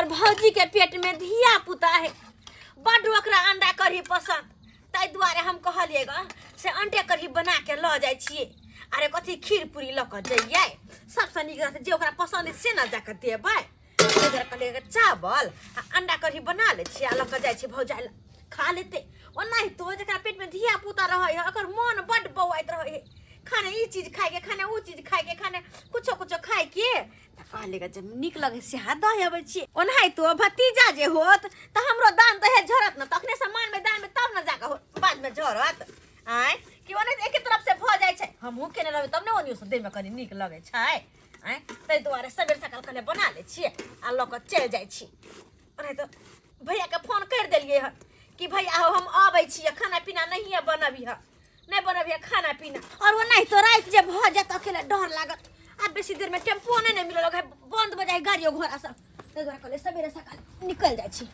हमर भौजी के पेट में धिया पुता है, बड्ड ओकरा अंडा कढ़ी पसंद, ताहि दुआरे हम कहलियै ग से अंडे कढ़ी बना के लऽ जाइ छियै। अरे कथी खीर पूरी लऽ कऽ जइयै, सबसँ नीक रहतै जे ओकरा पसंद है से ने जाकऽ देबै। ताहि दुआरे कहलियै ग चावल आ अंडा कढ़ी बना लै छियै आ लऽ कऽ जाइ छियै, भौजाइ लए खा लेतै। ओनाहितो जकरा पेटमे धिया पुता रहै है ओकर मोन बड्ड बौआइत रहै है, खाने ई चीज खाइके, खाने ओ चीज खाइके, खाने कुछो कुछो खाइके। तऽ कहलियै ग जे नीक लगै सएह दऽ अबै छियै। ओनाहितो भतीजा जे होत तऽ हमरो दान दहेज झड़त ने, तखने से मानबै दानमे तब ने जाकऽ बादमे झड़त। आँय कि ओनाहिते एके तरफ से भऽ जाइ छै, हमहूँ केने रहबै तब ने ओनियोसँ दैमे कनि नीक लगै छै। आँय ताहि दुआरे सबेर सकाल कहलियै बना लै छियै आ लऽ कऽ चलि जाइ छी। ओनाहितो भैयाके फोन करि देलियै हन कि भैया हो हम अबै छी, खाना पीना नहिए बनबिह, नहि बनबिह खाना पीना। और ओनाहितो राति जे भऽ जायत अकेले डर लागत, आब बेसी देरमे टेम्पुओ नहि ने मिलल, बंद भऽ जाइ गाड़ियो घोड़ा सब। ताहि दुआरे कहलियै सबेरे सकाल निकलि जाइ छी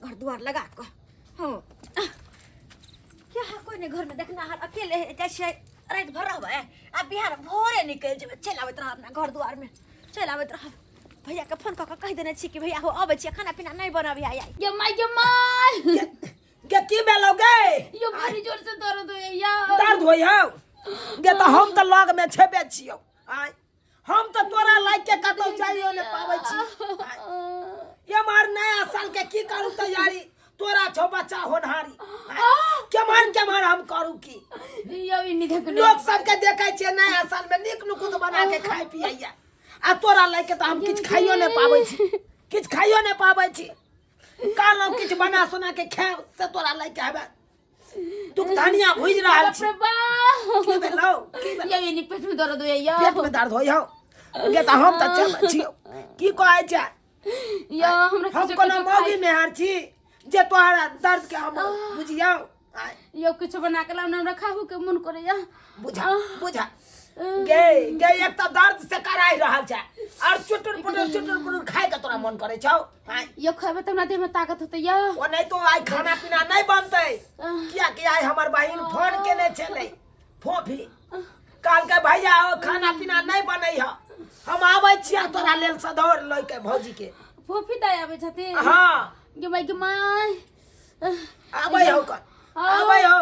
घर दुआर लगा कऽ। हँ क्या कोइ नहि घरमे देखना, अकेले जाइ छियै, राति भर रहबै आ बिहान भोरे निकलि जेबै, चलि आबैत रहब अपना घर दुआरमे चलि आबैत रहब। भैयाके फोन कऽ कऽ कहि देने छी कि भैया हो अबै छियै, खाना पीना नहि बनबिह आइ। ये माय ये my गे की भेलौ गे? यो भारी जोर से दर्द होइया या। दर्द होइ हौ गे? तऽ हम तऽ लग में छेबे छियौ। आय हम तऽ तोरा लाइक के कतौ जाइयो ने पाबै छी। आय, एम्हर नया साल के की करू तैयारी, तोरा छौ बच्चा होनहारी। आय, केम्हर केम्हर हम करू की? यो इन्नी देखो लोक सबके देखै छियै नया साल में नीक नुकुत बना के खाय पियैया, आ तोरा लाइक के तऽ हम किछु खाइयो नहि पाबै छी, किछु खाइयो नहि पाबै छी। कहलहुँ किछु बना सोना के खायब से तोरा लाइक के हेबे तू धनिया भुजि रहल छी। बाप रे बाप। की भेलौ? की भेलौ? यो इन्नी पेट में दर्द होइया यो। पेट में दर्द होइ हौ गे? तऽ हम तऽ चल छियौ, की कहै छै यो हमरा हम किछो कोनो किछो मौगी खाइ मेहर छी जे तोहरा दर्द के हम बुझियौ? आय, यो किछो बना के लाउ ने, हमरा खाहू के मन करैया। बुझा बुझा गे गे, एक तऽ दर्द से कराहि रहल छै और चुटुर पुटुर चुटुर पुटुर खाय के तोरा मन करै छौ? आय, यो खेबै तऽ हमरा देह में ताकत होतै यो। ओ नहीं तो आइ खाना पीना नहीं बनतै, कियाकि आइ हमर बहिन फोन केने छलै फोफी, कहलकै भैया ओ खाना पीना नहीं बनै ह, हम आबै छियै तोरा लेल सधौर लऽ के भौजी के। फोफी दाइ आबै छथिन? हाँ। गे माय गे my. आबै हौ कर आबै हौ,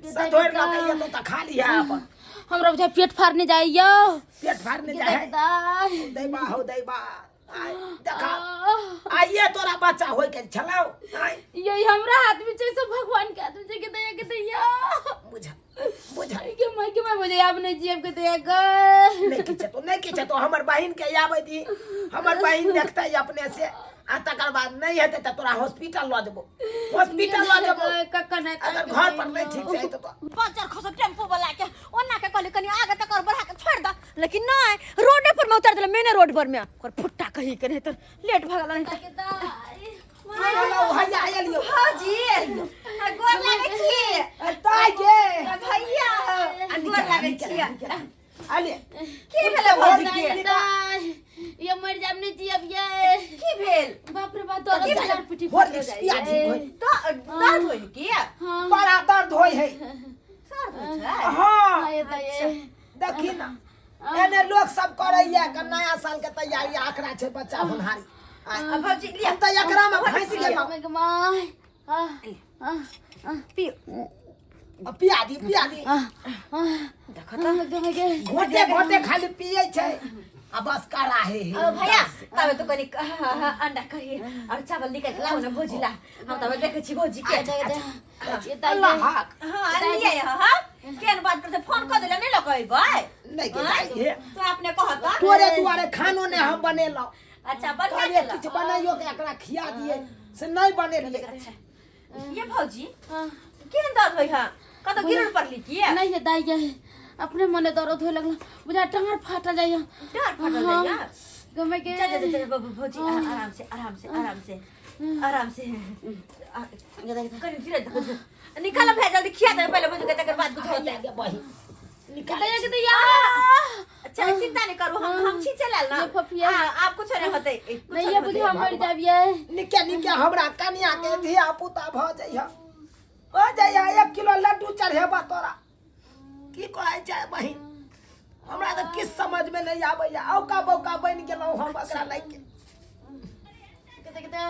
सधौर लऽ के एतौ तऽ खा लिहे अपन। हमरा बुझाइ पेट फाड़ने जाइ यो। पेट फाड़ने गे जाइ है? दाइ। दैबा हौ दैबा, आइ देखा आइए तोरा बच्चा होय के छलौ। आइ ये हमरा हाथ में छै, सब भगवान के हाथ में छै। के दैया के दैया। बुझा बुझा के माय के my, बुझाइ आब नहीं जियब के दैया गे। नहीं किछु तो, नहीं किछु तो, हमर बहिन के आबै दी, हमर बहिन देखतै अपने से आ तकर बाद नहीं हेतै तऽ तोरा हॉस्पिटल लऽ जेबो, हॉस्पिटल लऽ जेबो। कक्का नहीं अगर घर पर नहीं ठीक से हेतै तो बजर खसो टेम्पू वाला के, ओना के कहली कनी आगे तक और बढ़ा के छोड़ द, लेकिन नहीं रोडे पर में उतार देले, मेने रोड पर में। ओकर फुट्टा कही के नहीं तो लेट भऽ गेल नहीं तऽ। हेलो भैया आयल यो। भौजी आ गोर लागै छी। ताई गे। आ भैया आ गोर लागै छी। अले की भेलै भौजी के? दाइ ये मर जाब नहीं जियब ये। की भेल? बाप रे बाप, दर्द की भेल? से पिटी होर फटल जाइ पिया ठीक होय। दर्द होय की? हाँ। बड़ा दर्द होय है। दर्द होइ छै? हाँ। हाँ, ये दाइ ये। देखी ना एने लोग सब करैया के नया साल के तैयारी, आकरा छै बच्चा होनहारी। आय, आ भौजी लिअ। हम तऽ एकरा में फंसि गेलहुँ। माय गे my. आ आ आ पियो। पिया दी पिया दी। आ आ देखो तऽ गे माय गे। घोटे घोटे खाली पियै छै आ बस कराहे है। ओ भैया तबे तो कनी अंडा करी और चावल निकाल के लाओ ना भौजी ला, हम तबे देखै छी भौजी के। अच्छा अच्छा ये दाइ अल्लाह ये। हाक। हाँ लिए हाँ केहन बात करते, फोन कऽ देले नहीं लऽ के अइबै? नहीं के दाइ हे। तो अपने कहत तोरे दुआरे खानो ने हम बनेलहुँ। अच्छा बढ़िया कहलियै केलक। किछु बनाइयो के एकरा खिया दियै से नहीं बनेलियै। अच्छा ये भौजी हाँ। केहन दर्द होइ है, कतौ गिरल पड़ली की? नहीं ये दाइ ये अपने मने दर्द होए लगल, बुझा टांग फाटल जाइया। डाँर फाटल जाइया? गमे के जा जा जा जा, बाबू भौजी आराम से आराम से आराम से आराम से कनी धीरे धीरे निकाल भैया, जल्दी खिया दे पहले भौजी के, तकर बाद कुछ होतै। गे बहिन निकाल। दैया के दैया। अच्छा चिंता नहीं करू, हम छींचे लेल ना। ये फफिया। आप कुछ नहीं होतै, कुछ नहीं नहीं ये बुझा होतै। मर जाबिए। निके निके हमरा कनिया के धिया पुता भऽ जइह, भऽ जइह, 1 किलो लड्डू चढ़ेबा तोरा। की कहै छै बहिन, हमरा तऽ किछु समझमे नहि आबैया, औका बौका बनि गेलहुँ हम एकरा लए के। दे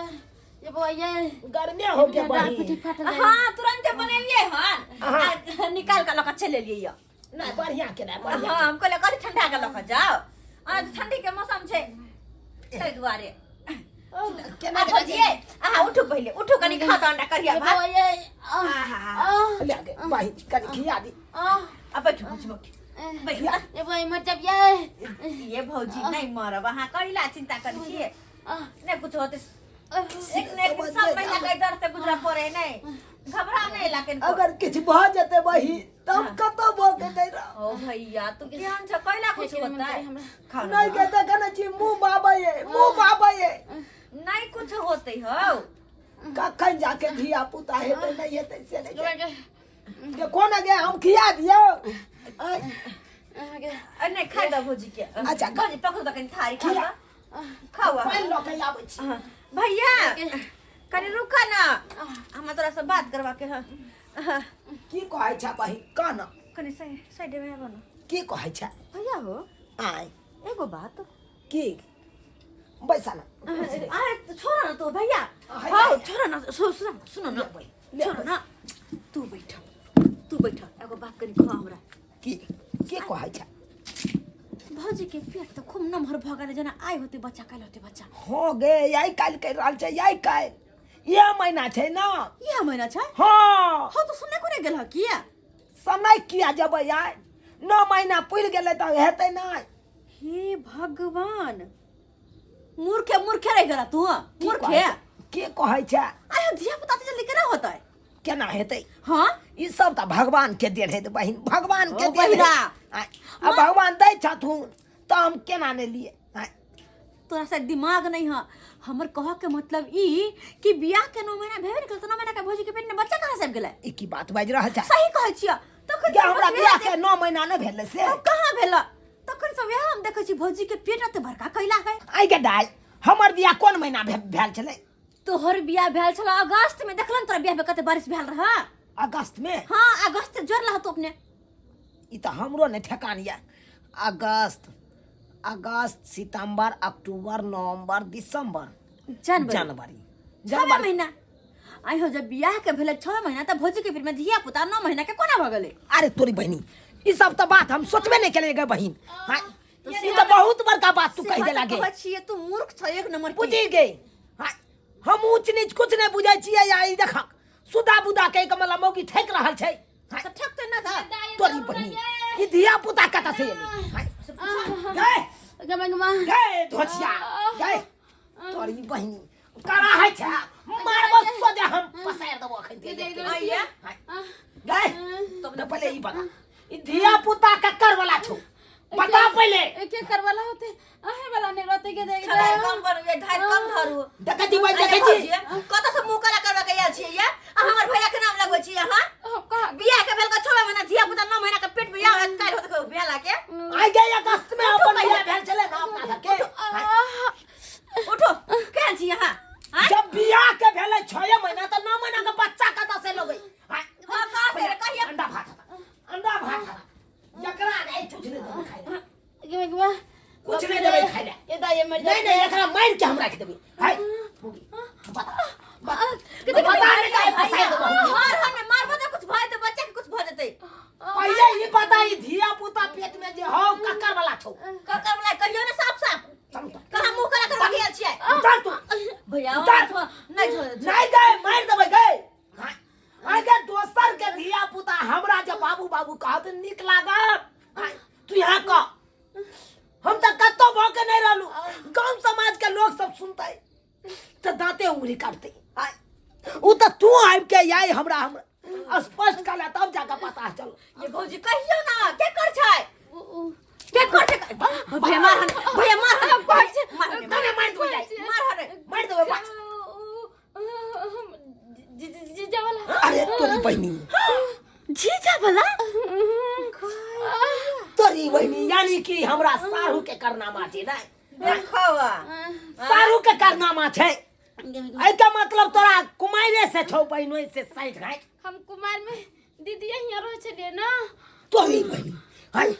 ये बौआ ये गर्मे हो के डाँड़ बहिन पिठी फाटल जाइए। हाँ तुरंते बनेलिए हन हाँ। आ, निकाल के लऽ के चलि एलियै यऽ। नहीं बढ़िया के नहीं बढ़िया हाँ हम कहलियै कथी ठंडा के लऽ के जाओ आज ठंडी के मौसम छै ताहि दुआरे केना आ भौजी अहाँ उठू पहिले उठू कनि खाउ तऽ अंडा करिया ये भात बौआ ये आह, आहा। आह, ले गे बहिन कनि खिया दी आह, आ बैठू भौजी बैठू बैठू खिया। ये बौआ मर जाब ये ये भौजी नहीं मरब अहाँ कैला चिंता करै छियै आह, नहीं कुछ होते आह, एक ने एक दिन सब महिला के दर्द से गुजरा पड़े नहीं घबरा नहीं लाकिन अगर किछु भऽ जेतै बहिन तऽ हम कतौ भऽ के नहि रहब ओ भैया तू केहन छ कैला कुछ फेंके मन होता करे है हमरा। खाओ ना। नहीं के देखै ने छी मुँह बाबैये मुँह बाबैये नहीं कुछ होते हो कखन जाके धिया पुता हेतै नहि हेतै से नहि बौआ जानि। के देखो ने गे हम खिया दियौ आँय, अहाँ के अरे नहीं खाइ दो भौजी के अच्छा, भौजी पकड़ू तो कनी थारी खाओ खिया। खाओ पानि लऽ के आबै छी हाँ। भैया कनी रुका ना हमरा तोरा से बात करवा के है हाँ। की कहै छै बहिन कह न कनी साइड में आबो ना की कहै छै भैया हो आँय एगो बात की बैसा न अरे तो छोड़ो ना तू भैया हाँ, हाँ छोड़ो ना सुनो सुनो सुनो ना ले छोड़ो ना तू बैठ तू बैठ एगो बात कनी कह हमरा की की कहै छै भौजी के पेट तऽ खूब नमहर भऽ गेलै जेना आइ होते बच्चा काल्हि होते बच्चा हो गे आइ काल्हि कहि रहल छै आइ काल्हि इएह महीना छै ने इएह महीना छै हँ हँ तऽ सुनने कोने गेल हँ किया समय किया जेबै आइ 9 महीना पुरि गेलै तऽ हेतै नहि हे भगवान मूर्खे मूर्खे रहि गेला तू की मूर्खे कहै छै? की कहै छै आइ धिया पुता तऽ जल्दी केना होतै केना हेतै हँ ई सब तऽ भगवान के देल हेतै बहिन भगवान के ओ देल बहिरा। हेतै। आ भगवान दै छथुन तऽ हम केना नहि लिए आँय, तोरा से दिमाग नहीं है हमर कह के मतलब ई कि बियाह के 9 महीना भेबे नहीं कल तो 9 महीना के भौजी के पेट में बच्चा कहाँ से आबि गेलै ई की बात बाजि रहल छै सही कहै छियै तखन गे हमरा बियाह के 9 महीना नहि भेलै से कहाँ भेल तखन से वएह हम देखै छी भौजी के पेट एते बड़का कैला है आइ के दाइ हमर बियाह कोन महीना भेल छलै तोहर बियाह भेल छल अगस्त में देखलन तोरा बियाह में कते बारिश भेल रहा अगस्त में हाँ अगस्त जोर लह तो अपने ई तऽ हमरो नहि ठेकान यऽ अगस्त अगस्त सितंबर अक्टूबर नवंबर दिसंबर जनवरी जनवरी 6 जनवरी महीना आई हो जब बियाह के भेलै 6 महीना तऽ भौजी के पेट में धिया पुता 9 महीना के कोना भऽ गेलै अरे तोरी बहिनी ई सब तऽ बात हम सोचबे नहि केलियै गे बहिन हाँ, ई तऽ बहुत बड़का बात तू से कहि बात देला गे कहै छियै तू मूर्ख छ एक नंबर के बुझि गई हाँ, हम ऊँच नीच कुछ नहि बुझै छियै आ ई देखक सुधा बुधा के कमला मौगी ठेक रहल छै हाँ, तऽ ठकतै ना तऽ तोरी बहिनी ई धिया पुता कतऽ से एलै हाँ, गए गमा गमा गए धोछिया गए तोरी बहिनी करा है छै मारबो सोझे हम पसारि देबो अखन ते देख देख आइया गए तब तो पहिले ई बता ई धिया पुता ककर वाला छौ बता पहिले के करवाला होते आहे वाला नहीं रहते के देख छलाई कम बनू ये ढाई कम धरू देखै छी बहिन देखै छी कतऽ से मुँह काला करवा के आयल छियै ये आ हमर भैया के नाम लगबै छियै अहाँ हम कहा बियाह के भेल के 6 महीना धिया पुता 9 महीना के पेट में या काल्हि होत के बियाह लाके आइ गए अगस्त में अपन बियाह भेल छलै ना अपना सबके उठो केहन छी अहाँ आँय? जब बियाह के भेलै 6 महीना तऽ 9 महीना के बच्चा कतऽ से लगै हाँ, कहाँ से कहिया अंडा भात हता अंडा भात हता एकरा नहि कुछ नहि देबै खाइ लए। गमा गमा कुछ नहीं देबै खाइ लए। ये दाई मर नहीं नहीं एकरा मारि के हम राखि देबै हाय बता बता बता नहि तऽ फसाइ देबौ हर हर में मारबो तऽ कुछ भऽ जेतै बच्चा के कुछ भऽ जेतै पहिले ई बता ई धिया पुता पेट में जे हौ ककर वाला छौ ककर वाला कहियो ने साफ साफ चल उतर कहाँ मुँह काला करवा के आयल छियै उतर तू भैया उतर। नहीं छोड़ नहीं गए मारि देबै गए आइ के दोसर के धिया पुता हमरा जे बाबू बाबू कहत नीक लागत आँय, तू यहाँ कह हम तऽ कतौ भऽ के नहि रहलू गाँव समाज के लोग सब सुनतै तऽ दाँते उंगली काटतै आँय, उ तऽ तू आबि के आइ हमरा हमरा स्पष्ट कहला तब जाके पता चल ये भौजी कहियो ना के कर छै के कर छै भैया मार हन भैया मार हन मार हन कने मारि देबै जाइ मार हन मारि देबै बच जीजा वाला अरे तोरी बहिनी जीजा वाला तोरी बहिनी यानी कि हमरा साढ़ू के करनामा छै ने देखो साढ़ू के करनामा छै एहिके मतलब तोरा कुमारे से छौ बहिनो से साइड घाट हम कुमार में दीदी यहाँ रहे छलियै ना तोरी बहिनी है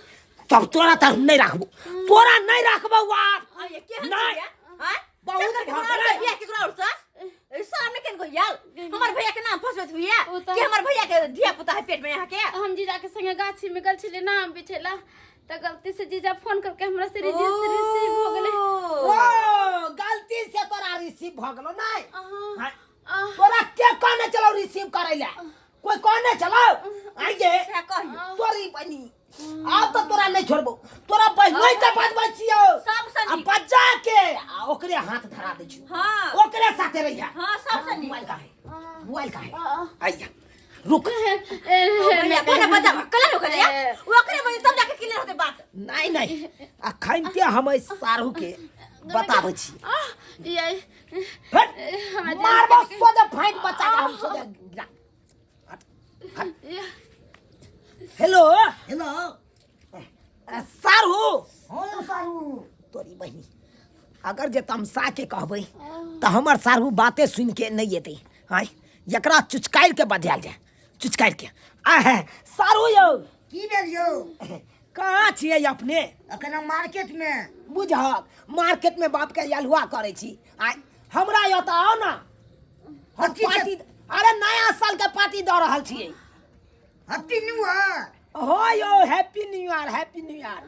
तब तोरा तऽ हम नहि राखबो तोरा नहि राखबो आब ये केहन नहि। छियै हां बहुत बहुत भऽ गेलै। बियाह केकरो और से पुता है पेट में यहाँ के? हम जीजा के संगे गाछी में गल छलियै ना आम बिछेला, तऽ गलती से जीजा फोन करके हमरा से रिसीव हो गेलै। ओ गलती से तोरा रिसीव भ गेलो नै? अहाँ, हाँ, आह, तोरा के कहने चलो रिसीव करे ले? कोई कहने चलो आइए सएह कहियौ। तोरी बनी आब तो तोरा नहीं छोड़बो, तोरा बहनोई के बजबै छियौ सबसँ आ नीक। बजा के आ ओकरे हाथ धरा दै छियौ। हाँ। ओकरे साथे रहिया। हाँ, सबसँ नीक। मोबाइल का है, मोबाइल का है। आह। आइया रुक। भैया कोना बजाबा कला रुक जा, ओकरे बजे तब जाके क्लियर होते बात। नहीं नहीं, अखन के हम एहि साढ़ू के बताबै छी। आह, ये हट, हमरा मारबो सोझे फाइट बच्चा के हम सोझे गिरा। ये हेलो हेलो साढ़ू। हाँ यौ सारू। तोरी बहिनी अगर जे तमसा के कहबै तऽ हमर साढ़ू बाते सुनि के नहि एतै। आँय एकरा चुचकारि के बजायल जाय, चुचकारि के। आ है साढ़ू यौ। की भेल यौ? कहाँ छियै अपने? अखन हम मार्केट में। बुझहक मार्केट में बाप के अलुआ करै छी। आँय हमरा एतऽ आउ ना, हम कथी छै? पार्टी, अरे नया साल के पार्टी दऽ रहल छियै। Happy new year. हो यो happy new year, happy new year,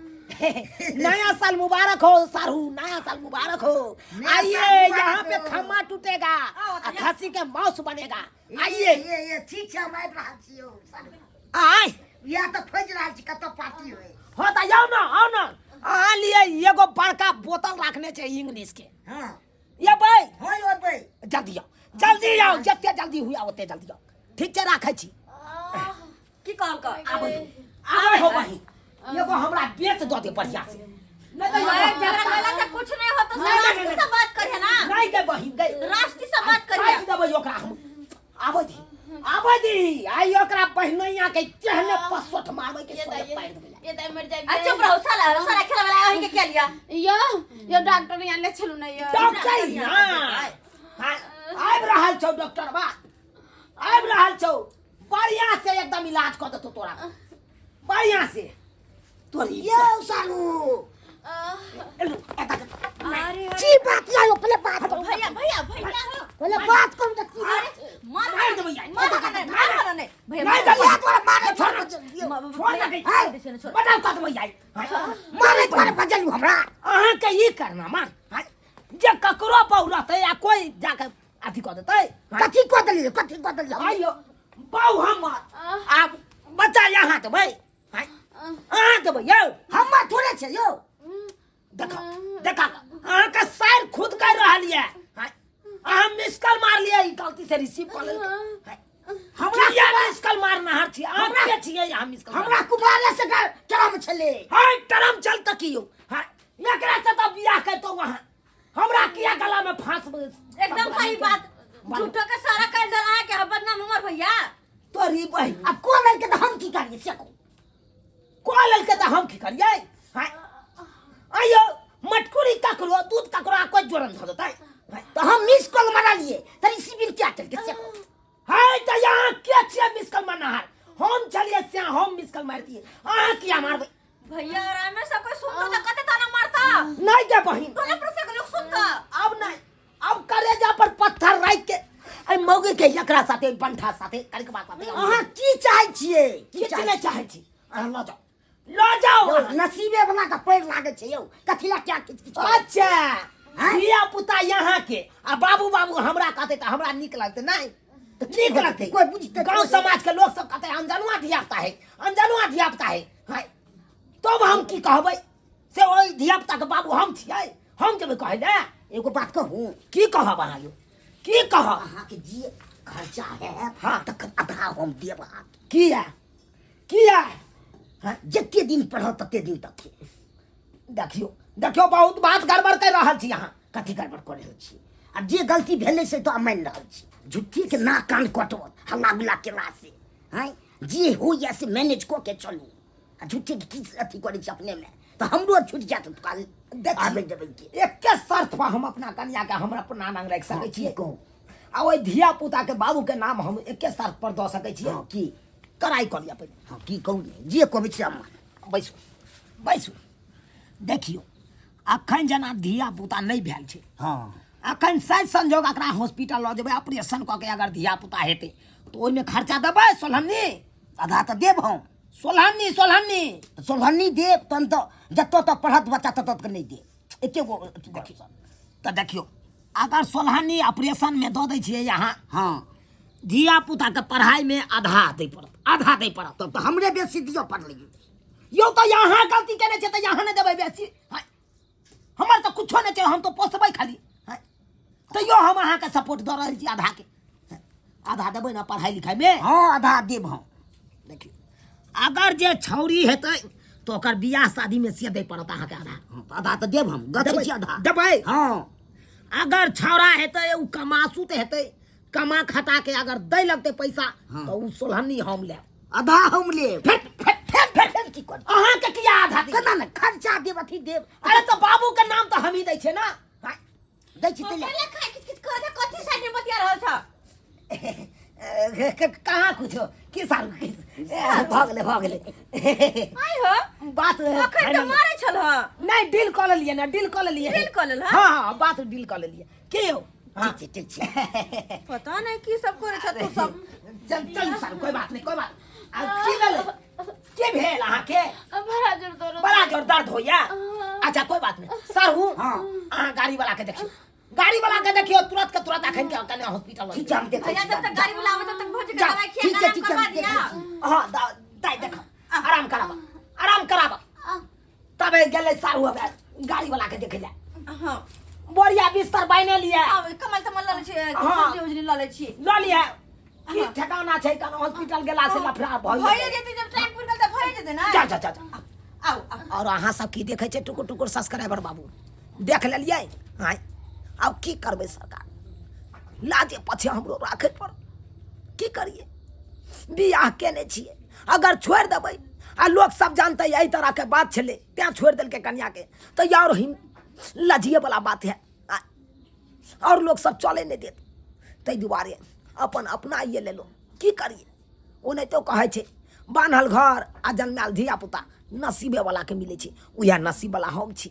नया साल मुबारक हो सारू, नया साल मुबारक हो। नया साल आइए मुबारक यहाँ पे हो। खम्मा टूटेगा आओ, आ खस्सी के मांस बनेगा। आइए। ये ठीक छै, हम आबि रहल छी यौ सारू। आय इएह तऽ खोजि रहल छी कतऽ पार्टी होइ। हो तऽ जाउ ना, आउ ना। अहाँ लिए एगो बड़का बोतल राखने छै इंग्लिश के। हाँ। एबै? हाँ यौ, एबै। जल्दी आउ, जल्दी आउ, जते जल्दी हुआ ओते जल्दी आउ। ठीक छै, राखै छी। की कहलक? आबै आबै हो बहिन, एगो हमरा बेच दऽ दे बढ़िया से। नहीं तऽ ओए, एगो- झगड़ा करला से कुछ नहीं होतो, नहीं, नहीं, रास्ते नहीं। से बात करिहे ना। नहीं गे बहिन गे, रास्ते से बात करिहे। काटि देबै ओकरा हम। आबै दी, आबै दी, आइ ओकरा बहिनैया के तेहने पसोठ मारबै के ये सोझे दाई, पारि देबै। ये दाई मर जाए। आ चुप रहो साला, साला खेला वाला अहीं के क्या लिया? यो यो डॉक्टर यहाँ ले चलू ना यो। डॉक्टर यहाँ हाँ, आबि रहल छौ डॉक्टर बा, आबि रहल छौ, बढ़िया से एकदम इलाज कऽ देतौ तोरा बढ़िया से। तोरी यौ सारू। अरे की बात यौ, पहिले बात करू। भैया भैया भैया हो। पहिले बात करू तऽ की अरे मार मार देबै यार। मार मार मार नहीं भैया, नहीं मार देबै। या तोरा मारे छोड़ छोड़ दे। छोड़ दे। हाय, छोड़। बताउ कऽ देबै यार। मारे तोरा बजलू हमरा। अहाँके ई करना मान जे ककरो बहु रहतै आ कोई जाके अथी कऽ देतै। कथी कऽ देलियै, कथी कऽ देलियै? आइयो बहु हमर आब बच्चा यहाँ देबै, अहाँ देबै यौ? हमर थोड़े छै यौ। देखा देखा, अहाँके साइर खुद कहि रहल यऽ, अहाँ मिस कॉल मारलियै, ई गलती से रिसीव कऽ लेलकै। हमरा किया मिस कॉल मारनहार छी अहाँ? के छियै अहाँ मिस कॉल? हमरा कुमारे से करम छलै। हाय करम चल तऽ की यौ? हाय एकरा से तऽ बियाह करितौ अहाँ, हमरा किया गला में फांस? एकदम सही बात, झूठो के सारा कर दल अहाँ के बदनाम हमर भैया। तोरी बहिन आब को लड़के तऽ हम की करियै से कहू? कऽ लेलकै तऽ हम की करियै? हाय आइयो मटकुरी ककरो दूध ककरो आ कोई जोरन धऽ देतै तऽ हम मिस कॉल मारलियै तऽ रिसीविंग किया केलकै से कहू? हाय तऽ यहाँ के छियै मिस कॉल मारनहार? हम छलियै से हम मिस कॉल मारतियै, अहाँ किया मारबै? भैया आराम से कोई सुनतो तो कते ताना मारता। नहीं गे बहिन, टोला पड़ोस के लोग सुनता। अब नहीं, अब कलेजा पर पत्थर राखि के एहि मौगी के एकरा साथे बंठा साथे करिकबा साथे। अहाँ की चाहै छियै? की किछु चाहै नहि चाहै छी, अहाँ लऽ जाउ, लऽ जाउ। यौ, नसीबे वाला के पैर लागै छै यौ, कथी ला क्या किच किच करै? अच्छा धिया पुता यहाँ के आ बाबू बाबू हमरा कहते तऽ हमरा नीक लगतै? नहीं तऽ नीक लगतै? कोइ बुझतै? गाँव समाज के लोग सब कहते अनजनुआ धिया पुता है, अनजनुआ धिया पुता है। हाय तब हम की कहबै से ओहि धिया पुता के बाबू हम छियै, हम जेबै कहै लए? एगो बात कहू? की कहब अहाँ यौ, की कहब? अहाँके जे खर्चा है हाँ। तकर आधा हम देब अहाँके। किया किया? हाँ, जते दिन पढ़त तते दिन तक। देखियौ देखियौ, बहुत बात गड़बड़ कर रहल छी अहाँ। कथी गड़बड़ कऽ रहल छी? आ जे गलती भेलै से तऽ मानि रहल छी। झुट्ठीके नाक कान कटत हल्ला गुल्ला केला से? आँय, जे होइए से मैनेज कऽ के चलू, आ झुट्ठीके की अथी करै छी अपनेमे तऽ हमरो छुटि जायत काल आबै देबै के। एके शर्त पर हम अपना कनिया के हमरा अपना नाम राखि सकै की छियै कहू? आ ओहि धिया पुता के बाबू के नाम हम एके शर्त पर दऽ सकै छियै। हँ, की? कराइ कऽ लिअ पहिले। हँ, की कहू ने, जे कहबै से हम मानब। बैसू बैसू। देखियौ अखन जेना धिया पुता नहि भेल छै, हँ, अखन शायद संजोग एकरा हॉस्पिटल लऽ जेबै, ऑपरेशन कऽ के अगर धिया पुता हेतै तऽ ओहिमे खर्चा देबै सोलहन्नी? आधा तऽ देब हम। सोलहन्नी, सोलहन्नी। तऽ सोलहन्नी देब तहन तऽ जतऽ तक पढ़त बच्चा ततऽ तक नहि देब, एके गो अथी देखियौ। तऽ देखियौ, अगर सोलहन्नी ऑपरेशनमे दऽ दै छियै अहाँ, हँ, धिया पुताके पढ़ाइमे आधा दै पड़त, आधा दै पड़त। तब तऽ हमरे बेसी दिअ पड़लै यौ। तऽ अहाँ गलती केने छियै तऽ अहाँ नहि देबै बेसी? हँ, हमर तऽ कुछो नहि छै, हम तऽ पोसबै खाली। हँ, तैयो हम अहाँके सपोर्ट दऽ रहल छी आधाके। हँ, आधा देबै ने पढ़ाइ लिखाइमे? हँ, आधा देब हम। देखियौ, अगर जे छौरी हेतै तऽ ओकर बियाह शादीमे से दै पड़त अहाँके आधा। हँ, तऽ आधा तऽ देब हम, गछै छी आधा। देबै? हँ। अगर छौड़ा हेतै, ओ कमासुत हेतै, कमा खटा के अगर दै लगतै पैसा, हँ। तऽ ओ सोलहन्नी हम लेब। आधा हम लेब। फेर फेर फेर फेर फेर की करी? अहाँके किया आधा दी? केना ने खर्चा देब, अथी देब। अरे तऽ बाबू के नाम तऽ हमही दै छियै ने। आँय, दै छी तै। पहिले खाय किछ किछ करै छ, कथी साइड में बतिया रहल छ? कहाँ कुछो की सारू की भऽ गेलै, भऽ गेलै। आइ हो, बात अखन तऽ मारै छल ह। नहि, डील कऽ लेलियै ने, डील कऽ लेलियै। डील कऽ लेलह? हँ हँ, बात डील कऽ लेलियै। की यौ? हँ। ठीक छै, ठीक छै। पता नहीं की सब करै छ तू सब। चल चल सारू, कोई बात नहीं, कोई बात। आब की भेलै, की भेल अहाँके? बड़ा जोर दर्द। बड़ा जोर दर्द होइया? अच्छा, कोई बात नहीं सारू। हँ। अहाँ गाड़ी वाला के देखियौ, गाड़ी वाला के देखियौ, तुरंत के तुरंत अखन के कने हॉस्पिटल लऽ ठीक छै, हम देखै भैया छी। जब तक गाड़ी वाला आबै तब तक भौजी के जा, दवाई खिया ठीक छै, आराम ठीक छै, करवा हम दिया। देखै छी। हँ, दाइ देख, आराम कराबऽ, आराम कराबऽ। तबे गेलै सारू अब गाड़ी वाला के देखे ले। हँ। बोरिया बिस्तर बान्हि लिए। आब कमल तमल लऽ लै छी। हँ। उजनी लऽ लै छी। लऽ लिए। की ठेकाना छै, कनो हॉस्पिटल गेला से लफड़ा भऽ भइए जेतै, जब टाइम पुरि गेल तऽ भइए जेतै ने। जा जा जा जा। आउ आउ। और अहाँ सब की देखै छै टुकुर टुकुर? सब्सक्राइबर बाबू, देख लेलियै? आँय, आब की करबै सरकार, लाजे पछे हमरो राखै पर। की करियै, बियाह केने छियै, अगर छोड़ि देबै आ लोक सब जानतै एहि तरहके बात छलै तैँ छोड़ि देलकै कनियाके, तऽ और हिम लजिए वाला बात है और लोक सब चले नहि देत। ताहि दुआरे अपन अपनाइए लेलहुँ। की करियै, ओनाहितो कहै छै बान्हल घर आ जन्मायल धियापुता नसीबेवलाके मिलै छै। उएह नसीबवला हम छी।